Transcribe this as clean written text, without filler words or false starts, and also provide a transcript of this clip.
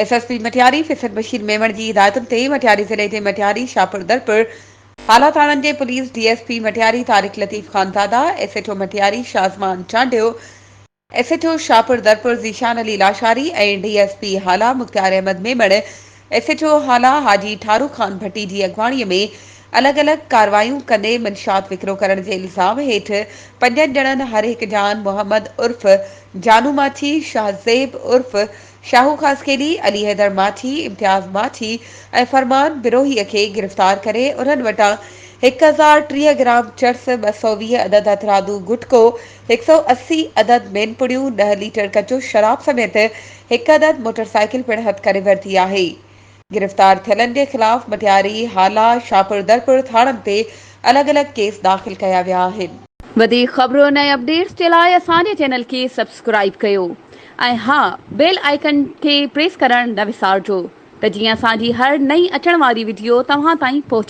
S S P Matiari Faisal Bashir Memon جي هدايتن تي مٽياري ضلعي جي مٽياري، شاهپور درپور، هالا ٿاڻن جي police D S P Matiari Tariq Latif Khanzada, S H O Matiari Shahzaman Chandio, S H O Shahpur Darpur Zeeshan Ali Lashari ۽ D S P Hala Mukhtiar Ahmed Memon, S H O Hala Haji Tharu Khan Bhatti جي اڳواڻي ۾ الڳ الڳ ڪاروايون ڪندي منشيات وڪرو ڪرڻ جي الزام هيٺ پنجن ڄڻن هر هڪ جان محمد عرف جانو ماڇي، شاهزيب عرف شاهو خاصخيلي، علي حيدر ماڇي، امتياز ماڇي ۽ فرمان بروهي کي گرفتار ڪري انهن وٽان 1030 گرام چرس، 220 عدد هٿرادو گٽڪو، 180 عدد مين پڙيون، ڏهه ليٽر ڪچو شراب سميت هڪ عدد موٽرسائيڪل پڻ هٿ ڪري ورتي آهي. گرفتار ٿيلن جي خلاف مٽياري، هالا، شاهپور درپور ٿاڻن تي الڳ الڳ ڪيس داخل ڪيا ويا آهن. وڌيڪ خبرن ۽ اپڊيٽس جي لاء اسان جي چينل کي سبسڪرائيب ڪيو ۽ ها بيل آئيڪن کي پريس ڪرڻ نه وسارجو ته جيئن اسان جي هر نئين اچڻ واري وڊيو توهان تائين پهچي.